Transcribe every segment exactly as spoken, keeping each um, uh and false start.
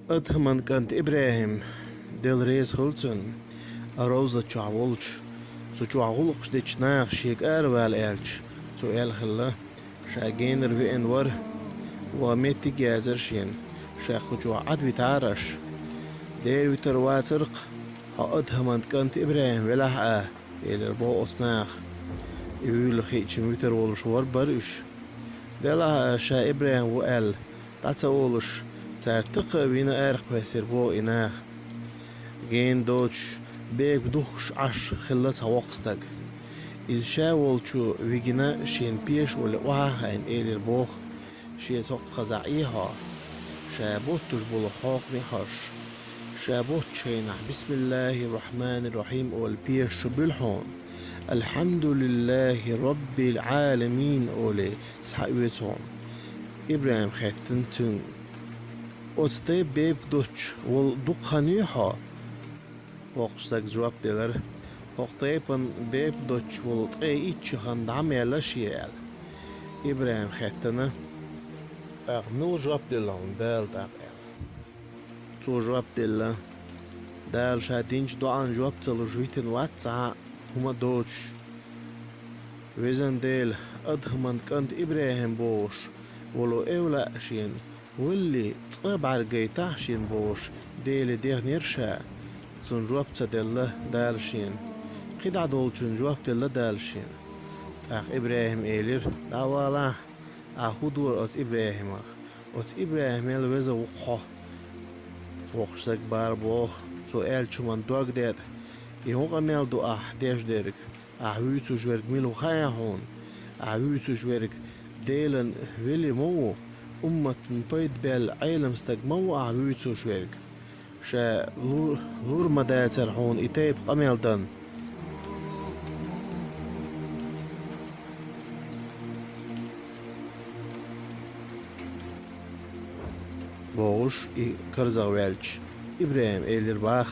Адхаман кӀант ИбрахӀим, Дела реза хуьлу цунна, а ровза чохь волчу, цу чохь гӀуллакхаш дечу наха шега аравала аьлча, цо аьлла хилла, ша генара веана вара, ваха меттиг а яцара шена, ша кху чохь Ӏад витахьара аша. Дера витар вацара-кх, хьо Адхаман кӀант ИбрахӀим велахь а, элира боху оцу наха. И вуьйла хиъча вуьтур волуш вара бара уьш. Делахь а ша ИбрахӀим ву аьлла, дӀа ца олуш, цара такха а вина арахкхоьссира боху и наха. Гена доцуш, бепиг духкуш Ӏаш хилла цхьа воккха стаг. Иза ша волчу вигина шена пеша олий охьа а хаийна элира боху. Шен цхьоккха хазахь Ӏехьо, ша боттуш болу хьокхаме а хьожуш, ша боттучу хенахь «Бисмиллахир-Рахманир-Рахим» олий пеша чу буьлу хьуна, «Алхьамдулиллахи Роббил Ӏаламин» олий схьаоьцу хьуна. ИбрахӀим хаьттина цуьнга: «Оцу тайпа бепиг доцуш волу дукха хан юй хьо?» Воккхачу стага жоп делара: «ХӀокху тайпана бепиг доцуш волу ткъе итт шо хан дӀа ма яьлла шен», — аьлла. ИбрахӀима хаьттина: «ТӀаккха мила жоп делла хьуна Дала тӀаккха?» — аьлла. Цо жоп делла: «Дала ша динчу доӀанна жоп ца луш витина вац цхьа а хӀума доцуш. Везан Дела, Адхаман кӀант ИбрахӀим бохуш волу эвлаъ шена валлий, цкъа а бӀаьрг гайтахьа шена бохуш, Деле дехнера ша». Цунна жоп ца делла Дала шена. КхидӀа долчунна жоп делла Дала шена. ТӀаккха ИбрахӀима элира: «ДӀавалахь, ахь хӀун дора оцу ИбрахӀимах? Оцу ИбрахӀимел веза ву-кх хьо». Воккхачу стага бара боху, цо аьллачу хӀуманна дог детӀа: «И хӀун къамел ду ахь деш дерг? Ахь вуьйцуш верг мила ву хаьа хьуна? Ахь вуьйцуш верг Делан вели ма ву, умматан пайда баьлла Ӏелам стаг ма ву ахь вуьйцуш верг. Ша лу-, лур ма дацара хьуна и тайпа къамел дан». Бохуш, и карзах ваьлча, ИбрахӀима элира баха: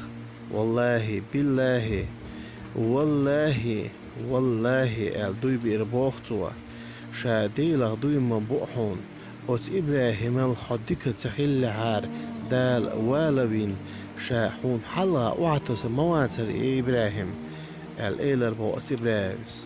«Валлахи, биллахи, валлахи, валлахи», — аьлла дуй биира боху цо. «Ша Делах дуй ма бу хьуна, оцу ИбрахӀимал хьо дика ца хиллехьара, Дала вала а вина, ша хьуна хьалха охьатосур ма вацара, я ИбрахӀим», — аьлла элира боху оцу ИбрахӀимас.